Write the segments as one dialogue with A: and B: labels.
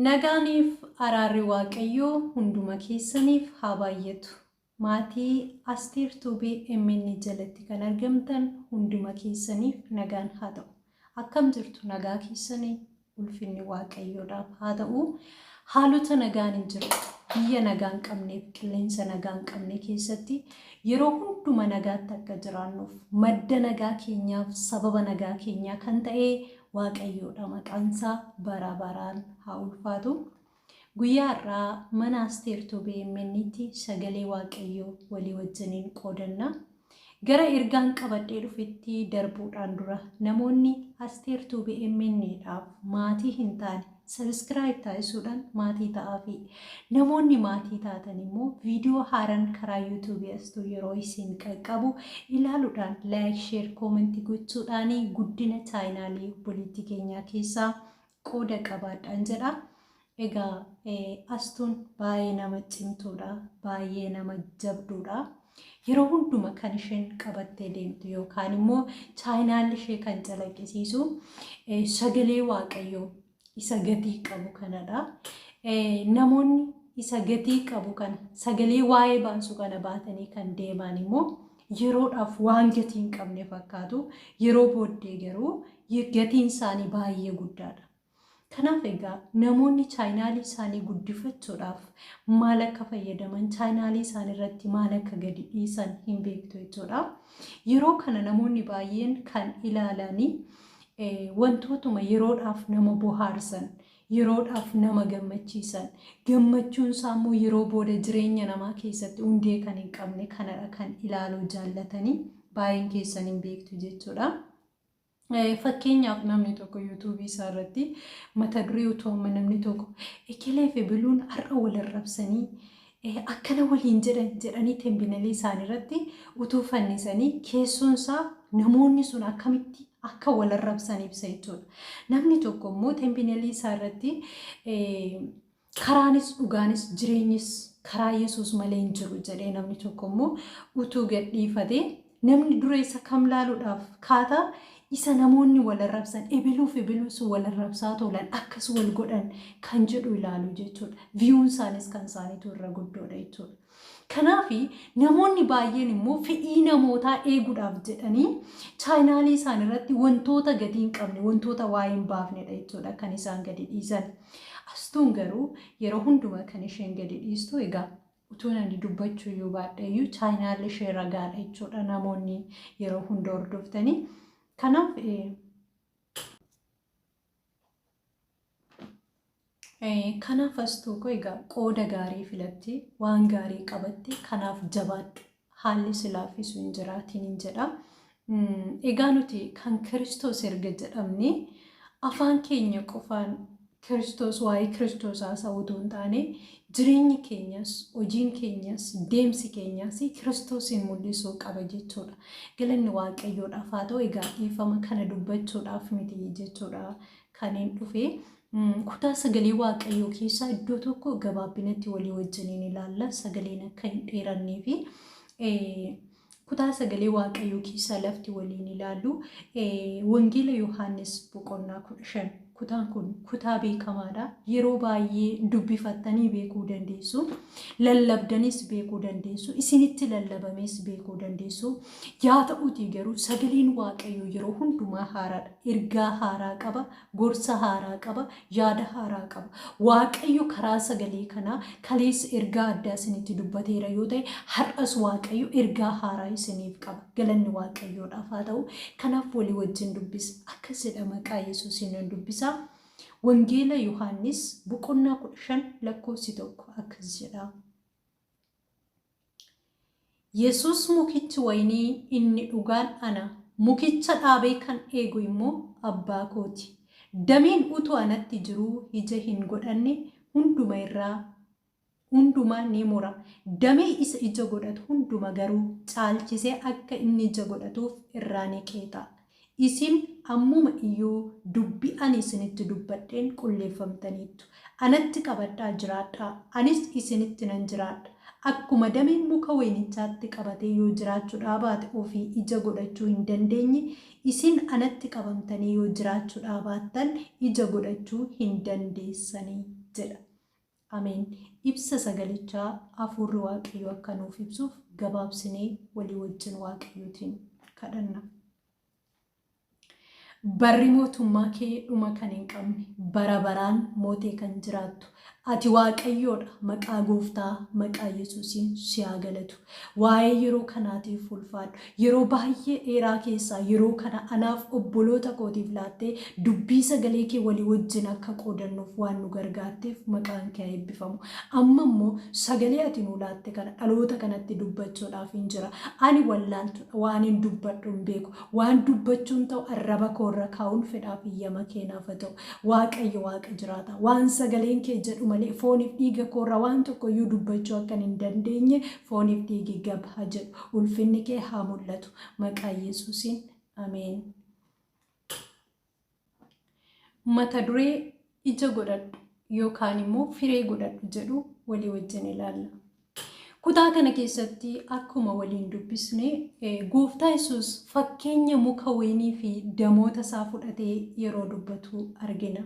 A: Nagaaniif araarri Waaqayyoo hunduma keessaniif haa baay'atu. Maatii Asteer Tuubee MN jalatti kan argamtan hunduma keessaniif nagaan haa ta'u. Akkam jirtu nagaa keessanii ulfinni Waaqayyoodhaaf haa ta'u. Haalota nagaan hin jirre, biyya nagaa hin qabneef qilleensa nagaa hin qabne keessatti yeroo hunduma nagaatti akka jiraannuuf madda nagaa keenyaaf sababa nagaa keenyaa kan ta'e Waaqayyoodha. Maqaan isaa bara baraan haa ulfaatu. Guyyaa har'aa mana Asteer Tuubee MN'tti sagalee Waaqayyoo walii wajjiniin qoodanna. Gara ergaan qabadhee dhufetti darbuudhaan dura namoonni Asteer Tuubee MN'dhaaf maatii hin taane subscribe taasisuudhaan maatii ta'aafi. Namoonni maatii taatan immoo viidiyoo haaraan karaa yuutuubii Astuu yeroo isin qaqqabu ilaaluudhaan like, share, comment gochuudhaan guddina chaayinaalii obboleettii keenyaa keessaa qooda qabaadhaan jedha. Egaa Astuun baay'ee nama cimtuudha, baay'ee nama jabduudha. Yeroo hunduma kan isheen qabattee deemtu yookaan immoo chaayinaalli ishee kan calaqqisiisu sagalee Waaqayyoo isa gatii qabu kanadha. Namoonni isa gatii qabu kana sagalee waa'ee baasu kana baatanii kan deeman immoo yeroodhaaf waan gatii hin qabne fakkaatu. Yeroo booddee garuu gatiin isaanii baay'ee guddaadha. Kanaaf egaa namoonni chaayinaalii isaanii guddifachuudhaaf maal akka fayyadaman chaayinaalii isaanii irratti maal akka gadi dhiisan hin beektu jechuudha. Yeroo kana namoonni baay'een kan ilaalanii wantootuma yeroodhaaf nama bohaarsan, yeroodhaaf nama gammachiisan, gammachuun isaa immoo yeroo booda jireenya namaa keessatti hundee kan hin qabne kanadha kan ilaaluu jaallatanii baay'een keessan hin beektu jechuudha. Fakkeenyaaf namni tokko yuutuubii isaa irratti mata duree utuu amma namni tokko ekelee fi biluun har'a wal arrabsanii akkana waliin jedhan jedhanii thumbnailii isaanii irratti utuu fannisanii keessoon isaa namoonni sun akkamitti akka wal arrabsan ibsa jechuudha. Namni tokko immoo thumbnailii isaa irratti karaanis dhugaanis jireenyis karaa Yesuus malee hin jiru jedhee namni tokko immoo utuu gadhiifatee namni dura isa kam laaluudhaaf kaataa isa namoonni wal arrabsan ebiluu fi ebiluu sun wal arrabsaa tolan akkas wal godhan kan jedhu ilaalu jechuudha. Viewun isaanis kan isaaniitu irra guddoodha jechuudha. Kanaaf namoonni baay'een immoo fedhii namootaa eeguudhaaf jedhanii chaayinaalii isaan irratti wantoota gatii hin qabne wantoota waa'ee hin baafnedha jechuudha kan isaan gadi dhiisan. Astuun garuu yeroo hundumaa kan isheen gadi dhiistu egaa utuun ani dubbachuu iyyuu baadhe iyyuu chaayinaalli ishee ragaadha jechuudha namoonni yeroo hunda hordoftanii. Kanaaf Astuu koo egaa qooda gaarii filatti waan gaarii qabatte kanaaf jabaadhu haalli si laaffisu hin jiraatiin hin jedha. Egaa nuti kan Kiristoos erga jedhamne afaan keenya qofaan Kiristoos waa'ee Kiristoos haasa'uu utuu hin taane jireenyi keenyas hojiin keenyas deemsi keenyas Kiristoosiin mul'isuu qaba jechuudha. Galanni Waaqayyoodhaaf haa ta'u egaa dhiifama kana dubbachuudhaaf miti jechuudha kan hin dhufe. Kutaa sagalee Waaqayyoo keessaa iddoo tokko gabaabbinatti walii wajjiniin ilaalla. Sagaleen akka hin dheerannee fi kutaa sagalee Waaqayyoo keessaa lafti waliin ilaallu Wangeela Yohaannis boqonnaa 15. Kutaan kun kutaa beekamaadha. Yeroo baay'ee dubbifattanii beekuu dandeessu. Lallabdanis beekuu dandeessu. Isinitti lallabamees beekuu dandeessu. Yaa ta'uutii garuu sagaleen Waaqayyoo yeroo hundumaa haaraadha. Ergaa haaraa qaba. Gorsa haaraa qaba. Yaada haaraa qaba. Waaqayyo karaa sagalee kanaa kaleessa ergaa addaa isinitti dubbateera yoo ta'e har'as Waaqayyo ergaa haaraa isiniif qaba. Galanni Waaqayyoodhaaf haa ta'u. Kanaaf walii wajjin dubbisa. Akkas jedha maqaa Yesuusiin nan dubbisa. Wangeela Yohaannis boqonnaa 15 lakkoofsi 1 akkas jedha. Yesuus mukichi wayinii inni dhugaan ana, mukicha dhaabee kan eegu immoo abbaa kooti. Dameen utuu anatti jiruu ija hin godhanne hunduma irraa hunduma ni mura. Damee isa ija godhatu hunduma garuu caalchisee akka inni ija godhatuuf irraa ni qeexa. Isin ammuma iyyuu dubbii ani isinitti dubbadheen qulleeffamtaniittu. Anatti qabadhaa jiraadhaa, anis isinitti nan jiraadha. Akkuma dameen muka wayinichaatti qabatee yoo jiraachuu dhaabaate ofii ija godhachuu hin dandeenye, isin anatti qabamtanii yoo jiraachuu dhaabaattan ija godhachuu hin dandeessanii jedha. Ameen. Ibsa sagalichaa hafuurri Waaqayyoo akka nuuf ibsuuf gabaabsinee walii wajjin Waaqayyootiin kadhanna. Barri mootummaa kee dhuma kan hin qabne, bara baraan mootee kan jiraattu, ati Waaqayyoodha. Maqaa Gooftaa, maqaa Yesuusiin si haa galatu. Waa'ee yeroo kanaatiif ulfaadhu. Yeroo baay'ee dheeraa keessaa yeroo kana anaaf obboloota kootiif laattee dubbii sagalee kee walii wajjin akka qoodannuuf waan nu gargaarteef maqaan kee haa eebbifamu. Amma immoo sagalee ati nuu laatte kana dhaloota kanatti dubbachuudhaaf hin jira. Ani wallaaltuudha, waan hin dubbadhu hin beeku. Waan dubbachuun ta'u arraba koorra kaa'uun fedhaaf iyyama kee naaf haa ta'u. Waaqayyo Waaqa jiraata. Waan sagaleen kee jedhu malee fooniif dhiiga koorra waan tokko iyyuu dubbachuu akkan hin dandeenye fooniif dhiigi gab haa jedhu. Ulfinni kee haa mul'atu. Maqaa Yesuusiin. Ameen. Mata duree ija godhadhu yookaan immoo firee godhadhu jedhu walii wajjin ilaalla. Kutaa kana keessatti akkuma waliin dubbisne, Gooftaa Yesuus fakkeenya muka wayinii fi damoota isaa fudhatee yeroo dubbatu argina.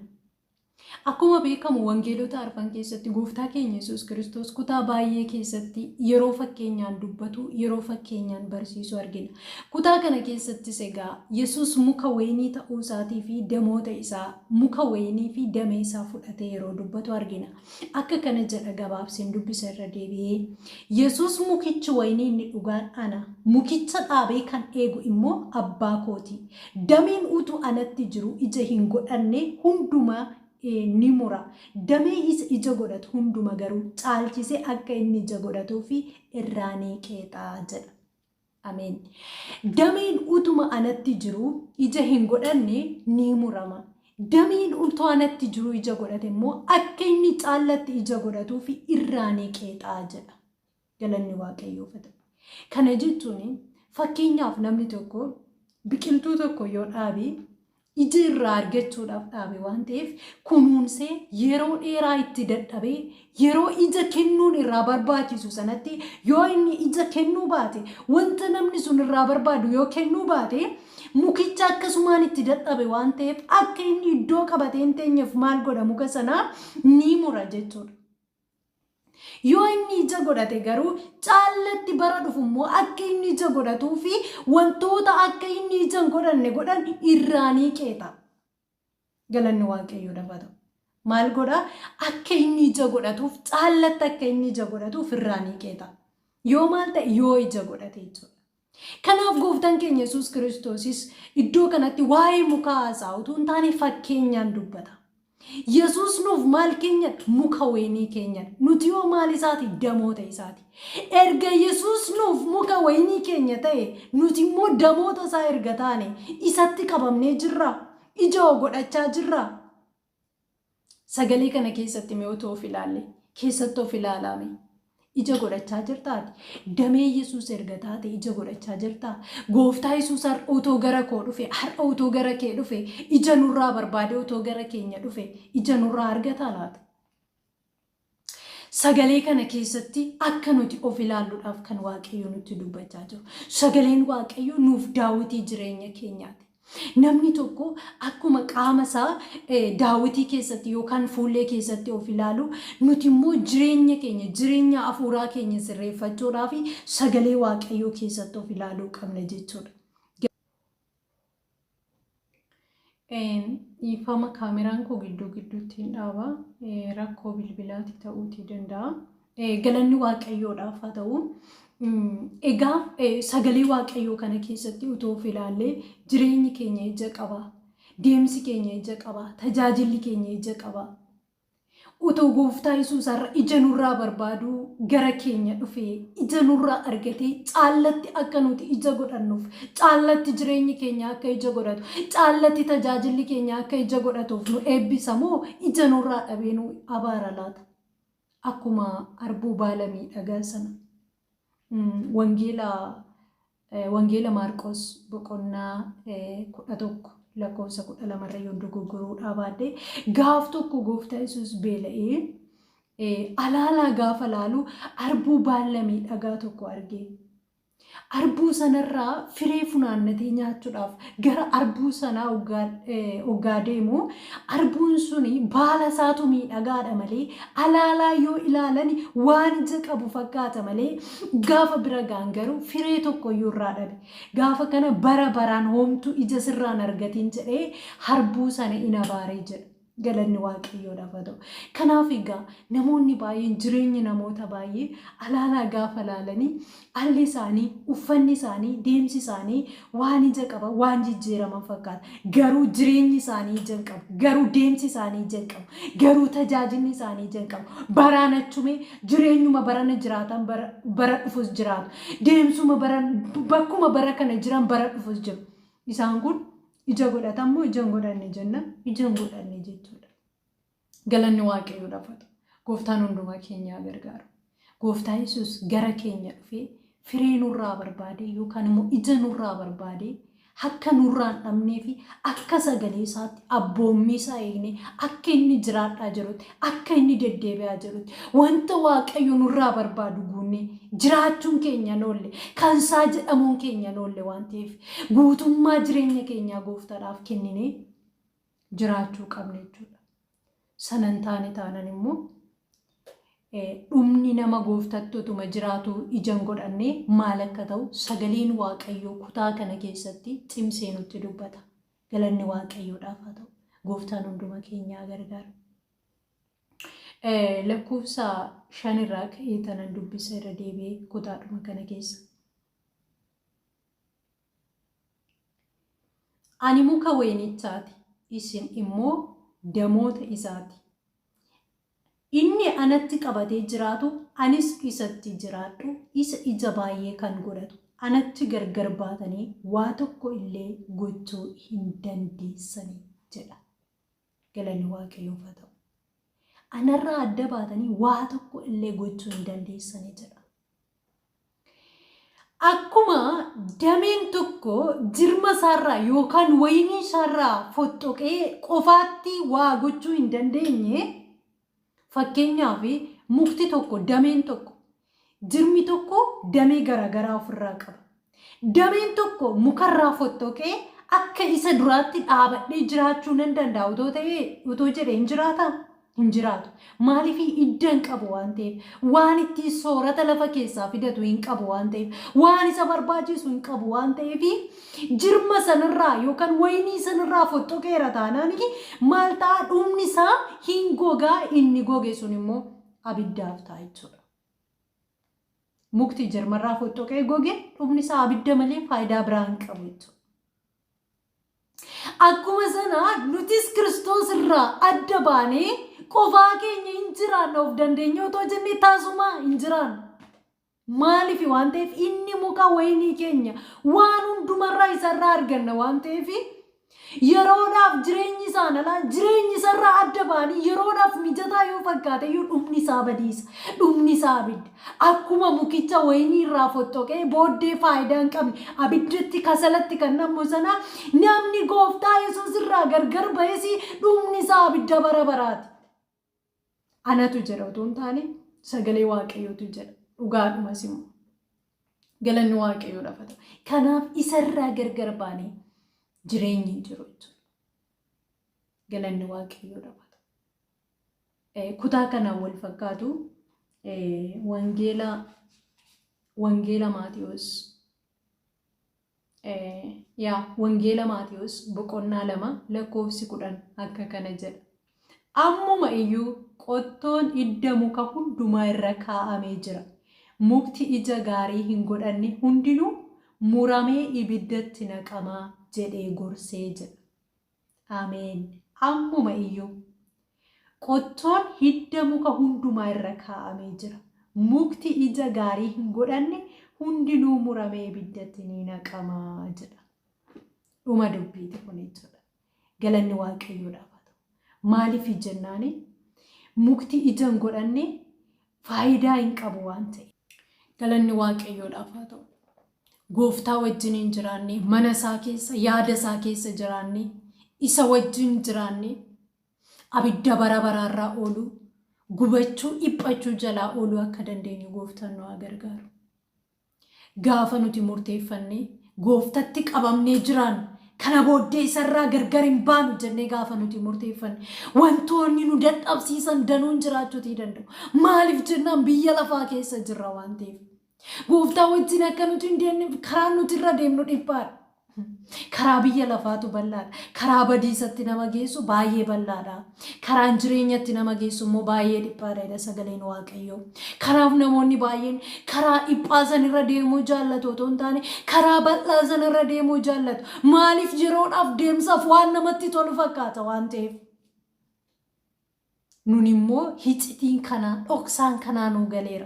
A: Akkuma beekamu wangeelota arfan keessatti Gooftaa keenya Yesuus Kiristoos kutaa baay'ee keessatti yeroo fakkeenyaan dubbatu, yeroo fakkeenyaan barsiisu argina. Kutaa kana keessattis egaa Yesuus muka wayinii ta'uu isaatii fi damoota isaa, muka wayinii fi damee isaa fudhatee yeroo dubbatu argina. Akka kana jedha, gabaabseen dubbisa irra deebi'ee. Yesuus, "Mukichi wayinii inni dhugaan ana. Mukicha dhaabee kan eegu immoo abbaa kooti. Dameen utuu anatti jiru ija hin godhanne hundumaa ni mura. Damee isa ija godhatu hunduma garuu caalchisee akka inni ija godhatuu fi irraa ni qeexaa" jedha. Ameen. Dameen utuma anatti jiru ija hin godhanne ni murama. Dameen utuu anatti jiru ija godhate immoo akka inni caallatti ija godhatuu fi irraa ni qeexaa jedha. Galanni Waaqayyoof haa ta'u. Kana jechuun fakkeenyaaf namni tokko biqiltuu tokko yoo dhaabe, ija irraa argachuudhaaf dhaabe waan ta'eef, kunuunsee yeroo dheeraa itti dadhabee, yeroo ija kennuun irraa barbaachisu sanatti yoo inni ija kennuu baate, wanta namni sun irraa barbaadu yoo kennuu baate, mukicha akkasumaan itti dadhabe waan ta'eef, akka inni iddoo qabatee hin teenyeef maal godha? Muka sanaa ni mura jechuudha. Yoo inni ija godhate garuu caallatti bara dhufu immoo akka inni ija godhatuu fi wantoota akka inni ija hin godhanne godhan irraa ni qeexa. Galanni Waaqayyoo haa ta'u. Maal godhaa? Akka inni ija godhatuuf, caallatti akka inni ija godhatuuf irraa ni qeexa. Yoo maal ta'e? Yoo ija godhate jechuudha. Kanaaf Gooftaan keenya Yesuus Kiristoosis iddoo kanatti waa'ee mukaa haasa'aa utuu hin taane fakkeenyaan dubbata. Yesuus nuuf maal keenyadha? Muka wayinii keenyadha. Nuti yoo maal isaati? Damoota isaati. Erga Yesuus nuuf muka wayinii keenya ta'e, nuti immoo damoota isaa erga taane, isatti qabamnee jirraa? Ija hoo godhachaa jirraa? Sagalee kana keessatti mee otoo of ilaalle, keessatti of ilaalaame. Ija godhachaa jirtaati? Damee Yesuus erga taate ija godhachaa jirtaa? Gooftaa Yesuus har'a utoo gara koo dhufe, har'a utoo gara kee dhufe, ija nurraa barbaade utoo gara keenya dhufe, ija nurraa argataa laata? Sagalee kana keessatti akka nuti of ilaalluudhaaf kan Waaqayyo nutti dubbachaa jiru. Sagaleen Waaqayyo nuuf daawwitii jireenya keenyaati. Namni tokko akkuma qaama isaa daawwitii keessatti yookaan fuullee keessatti of ilaalu, nuti immoo jireenya keenya, jireenya hafuuraa keenya sirreeffachuudhaaf sagalee Waaqayyoo keessatti of ilaaluu qabna jechuudha. Dhiifama, kaameraan koo gidduu gidduutti hin dhaaba. Rakkoo bilbilaati ta'uutii danda'a. Galanni Waaqayyoodhaaf haa ta'u. Egaa sagalee Waaqayyoo kana keessatti utuu of ilaallee, jireenyi keenya ija qaba. Deemsi keenya ija qaba. Tajaajilli keenya ija qaba. Utuu Gooftaa Yesuus har'a ija nurraa barbaadu gara keenya dhufee ija nurraa argatee, caallatti akka nuti ija godhannuuf, caallatti jireenyi keenya akka ija godhatu, caallatti tajaajilli keenya akka ija godhatuuf nu eebbisa moo ija nurraa dhabee nu abaara laata? Akkuma arbuu baala miidhagaa sana. Wangeela Maarqos boqonnaa 11 lakkoofsa 12rra yoon dogoggoruudhaa baadhe, gaaf tokko Gooftaa Yesuus beela'ee alaalaa gaafa laalu arbuu baala miidhagaa tokko arge. Arbuu sanarraa firee funaannatee nyaachuudhaaf gara arbuu sanaa oggaa deemu, arbuun suni baala isaatu miidhagaadha malee, alaalaa yoo ilaalan waan ija qabu fakkaata malee, gaafa bira ga'an garuu firee tokkoyyuu irraa dhabe. Gaafa kana bara baraan hoomtuu ija sirraan argatiin jedhee harbuu sana in abaaree jedha. Galanni Waaqayyoodhaaf haa ta'u. Kanaaf egaa namoonni baay'een, jireenyi namoota baay'ee alaalaa gaafa laalanii, alli isaanii, uffanni isaanii, deemsi isaanii waan ija qaba, waan jijjiiraman fakkaata. Garuu jireenyi isaanii ija hin qabu. Garuu deemsi isaanii ija hin qabu. Garuu tajaajilli isaanii ija hin qabu. Baraan achumee jireenyuma barana jiraatan bara dhufus jiraatu. Deemsuma bara bakkuma bara kana jiran bara dhufus jiru. Isaan kun ija godhatan moo ija hin godhanne jenna? Ija hin godhanne jechuudha. Galanni Waaqayyoodhaaf haa ta'u. Gooftaan hundumaa keenyaa gargaaru. Gooftaa Yesuus gara keenya dhufee firee nurraa barbaadee yookaan immoo ija nurraa barbaadee akka nurraa hin dhabnee fi akka sagalee isaatti abboommii isaa eegnee akka inni jiraadhaa jirutti, akka inni deddeebi'aa jirutti, wanta Waaqayyo nurraa barbaadu guunnee jiraachuun keenya hin oolle, kan isaa jedhamuun keenya hin oolle waan ta'eef, guutummaa jireenya keenyaa Gooftaadhaaf kenninee jiraachuu qabna jechuudha. Sana hin taane taanan immoo dhumni nama Gooftatti otuma jiraatu ija hin godhanne maal akka ta'u sagaleen Waaqayyoo kutaa kana keessatti cimsee nutti dubbata. Galanni Waaqayyoodhaaf haa ta'u. Gooftaan hunduma keenyaa gargaaru. Lakkoofsa 5 irraa ka'ee tanan dubbisa irra deebi'ee kutaadhuma kana keessa. Ani muka wayinichaati, isin immoo damoota isaati. Inni anatti qabatee jiraatu, anis isatti jiraadhu, isa ija baay'ee kan godhatu. Anatti gargar baatanii waa tokko illee gochuu hin dandeessanii jedha. Galanni Waaqayyoof haa ta'u. Anarraa adda baatanii waa tokko illee gochuu hin dandeessanii jedha. Akkuma dameen tokko jirma isaarraa yookaan wayinii isaarraa fottoqee qofaatti waa gochuu hin dandeenye, fakkeenyaaf mukti tokko, dameen tokko, jirmi tokko damee garaagaraa ofirraa qaba. Dameen tokko mukarraa fottoqee akka isa duraatti dhaabadhee jiraachuu nan danda'a utoo ta'ee, utoo jedhee hin jiraataa? Hin jiraatu. Maaliif? Hidda hin qabu waan ta'eef, waan ittiin soorata lafa keessaa fidatu hin qabu waan ta'eef, waan isa barbaachisu hin qabu waan ta'eef, jirma sanarraa yookaan wayinii sanarraa fottoqeera taanaan maal ta'a? Dhumni isaa hin gogaa, inni goge sun immoo abiddaaf ta'a jechuudha. Mukti jirmarraa fottoqee goge dhumni isaa abidda malee faayidaa biraa hin qabu jechuudha. Akkuma sana nutis Kiristoos irraa adda baanee qofaa keenya hin jiraanna of dandeenye otoo jennee taasumaa hin jiraannu. Maaliif waan ta'eef, inni muka wayinii keenya, waan hundumarraa isarraa arganna waan ta'eef, yeroodhaaf jireenyi isaan alaa, jireenyi isarraa adda ba'anii yeroodhaaf mijataa yoo fakkaate iyyuu, dhumni isaa badiisa, dhumni isaa abidda. Akkuma mukicha wayinii irraa fottoqee booddee faayidaa hin qabne abiddatti kasalatti kan nammu sana, namni Gooftaa Yesuus irraa gargar ba'es dhumni isaa abidda bara baraati. Anatu jedha otoo hin taane sagalee Waaqayyootu jedha, dhugaadhumas immoo. Galanni Waaqayyoodhaaf haa ta'u. Kanaaf isarraa gargar baanee jireenyi hin jiru jechuudha. Galanni Waaqayyoodhaaf haa ta'u. Kutaa kanaan wal fakkaatu wangeela Maatiyos, yaa, wangeela Maatiyos boqonnaa 2 lakkoofsi 10 akka kana jedha. Ammuma iyyuu qottoon idda muka hundumaa irra kaa'amee jira. Mukti ija gaarii hin godhanne hundinuu muramee ibiddatti naqamaa jedhee gorsee jedha. Ameen. Ammuma iyyuu qottoon hidda muka hundumaa irra kaa'amee jira. Mukti ija gaarii hin godhanne hundinuu muramee ibiddatti ni naqamaa jedha. Dhuma dubbiiti kun jechuudha. Galanni Waaqayyoodhaaf haa ta'u. Maaliif jennaani, mukti ija hin godhanne faayidaa hin qabu waan ta'e. Galanni Waaqayyoodhaaf haa ta'u. Gooftaa wajjin hin jiraanne, mana isaa keessa, yaada isaa keessa jiraanne, isa wajjin jiraanne, abidda bara baraarraa ooluu, gubachuu, dhiphachuu jalaa ooluu akka dandeenyu Gooftaan nu haa gargaaru. Gaafa nuti murteeffannee gooftatti qabamnee jiraannu kana booddee isarraa gargar hin baanu jennee gaafa nuti murteeffanne wantoonni nu dadhabsiisan danuun jiraachuutii danda'u. Maaliif jennaan biyya lafaa keessa jirra waan ta'eef. Gooftaa wajjin akka nuti hin deemneef karaan nuti irra deemnu dhiphaadha. Karaa biyya lafaatu bal'aadha. Karaa badiisatti nama geessu baay'ee bal'aadha. Karaan jireenyatti nama geessu immoo baay'ee dhiphaadha jedha sagaleen Waaqayyoo. Kanaaf namoonni baay'een karaa dhiphaa sanirra deemuu jaallatu otoo hin taane karaa bal'aa sanarra deemuu jaallatu. Maaliif yeroodhaaf deemsaaf waan namatti tolu fakkaata waan ta'eef. Nun immoo hicitiin kanaa, dhoksaan kanaa nuu galeera.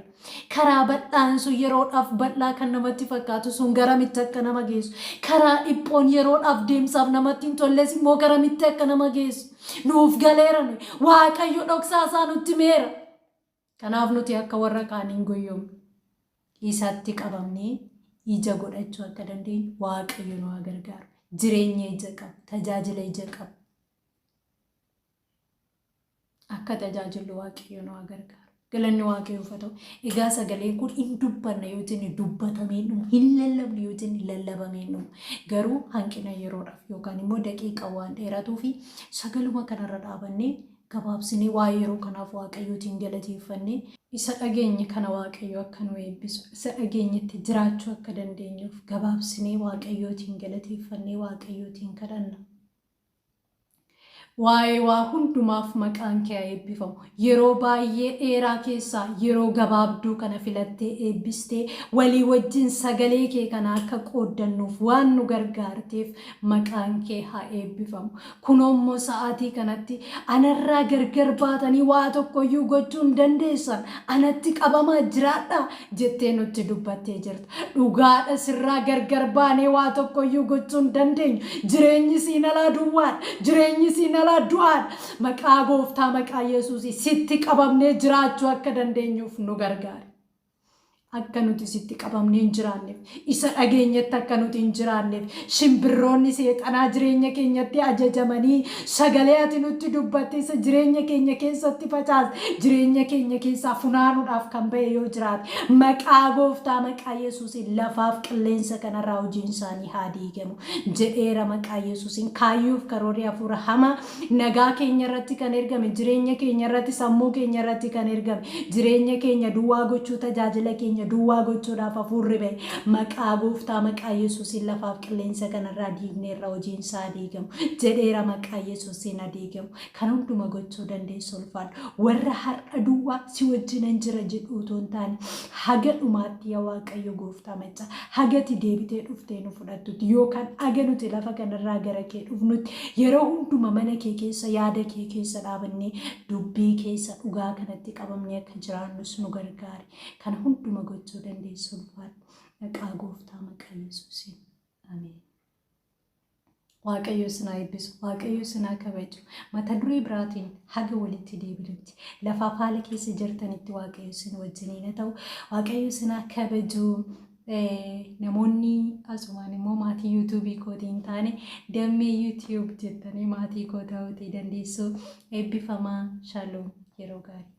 A: Karaa bal'aan sun yeroodhaaf bal'aa kan namatti fakkaatu sun garamitti akka nama geessu, karaa dhiphoon yeroodhaaf deemsaaf namatti hin tolles immoo garamitti akka nama geessu nuuf galeera nuyi. Waaqayyo dhoksaa isaa nutti himeera. Kanaaf nuti akka warra kaanii hin goyyomnu. Isatti qabamnee ija godhachuu akka dandeenyu Waaqayyo nu haa gargaaru. Jireenya ija qabu, tajaajila ija qabu. Akka tajaajillu Waaqayyo nu haa gargaaru. Galanni Waaqayyoof haa ta'u. Egaa sagaleen kun hin dubbanna yoo jenne dubbatamee hin dhumu, hin lallabne yoo jenne lallabamee hin dhumu. Garuu hanqina yeroodhaaf yookaan immoo daqiiqa waan dheeratuu fi sagaluma kanarra dhaabannee gabaabsinee waa'ee yeroo kanaaf Waaqayyootiin galateeffannee isa dhageenye kana Waaqayyo akka nu eebbisu, isa dhageenyetti jiraachuu akka dandeenyuuf gabaabsinee Waaqayyootiin galateeffannee Waaqayyootiin kadhanna. Waa'ee waa hundumaaf maqaan kee haa eebbifamu. Yeroo baay'ee dheeraa keessaa yeroo gabaabduu kana filattee eebbistee walii wajjin sagalee kee kana akka qooddannuuf waan nu gargaarteef maqaan kee haa eebbifamu. Kunoo immoo sa'aatii kanatti anarraa gargar baatanii waa tokkoyyuu gochuu hin dandeessan. Anatti qabamaa jiraadhaa jettee nutti dubbattee jirta. Dhugaadha sirraa gargar baanee waa tokkoyyuu gochuu hin dandeenyu. Jireenyi siin alaa duwwaadha. Jireenyi siin alaa du'aadha. Maqaa gooftaa maqaa Yesuusii sitti qabamnee jiraachuu akka dandeenyuuf nu gargaari. Akka nuti sitti qabamnee hin jiraanneef, isa dhageenyetti akka nuti hin jiraanneef, shimbirroonni seexanaa jireenya keenyatti ajajamanii sagalee ati nutti dubbatte isa jireenya keenya keessatti facaaste jireenya keenya keessaa funaanuudhaaf kan ba'e yoo jiraate maqaa gooftaa maqaa Yesuusiin lafaaf qilleensa kanarraa hojiin isaanii haa diigamu jedheera maqaa Yesuusiin. Kaayyoof karoorri hafuura hamaa nagaa keenya irratti kan ergame, jireenya keenya irratti, sammuu keenya irratti kan ergame, jireenya keenya duwwaa gochuu, tajaajila keenya duwwaa gochuudhaaf hafuurri ba'e maqaa gooftaa maqaa Yesuusiin lafaaf qilleensa kanarraa diigneerra hojiin isaa diigamu jedheera maqaa Yesuusiin haa diigamu. Kan hunduma gochuu dandeessu ulfaadhu. Warra har'a duwwaa si wajjinan jira jedhu utuu hin taane haga dhumaatti yaa Waaqayyo gooftaa maccaa hagati deebitee dhuftee nu fudhattutti yookaan haga nuti lafa kanarraa gara kee dhufnutti yeroo hunduma mana kee keessa yaada kee keessa dhaabannee dubbii keessa dhugaa kanatti qabamnee akka jiraannus nu gargaari. Kana hunduma gochuu dandeessu ulfaadhu. Maqaa gooftaa maqaa Yesuusiin. Ameen. Waaqayyo isin haa eebbisu. Waaqayyo isin haa kabaju. Mata duree biraatiin haga walitti deebinutti lafaaf haala keessa jirtanitti Waaqayyo isin wajjiniin haa ta'u. Waaqayyo isin haa kabaju. Namoonni asumaan immoo maatii yuutuubii kootii hin taane dammee yuutiyuub jettanii maatii koo ta'uutii dandeessu. Eebbifamaa. Shaloom. Yeroo gaarii.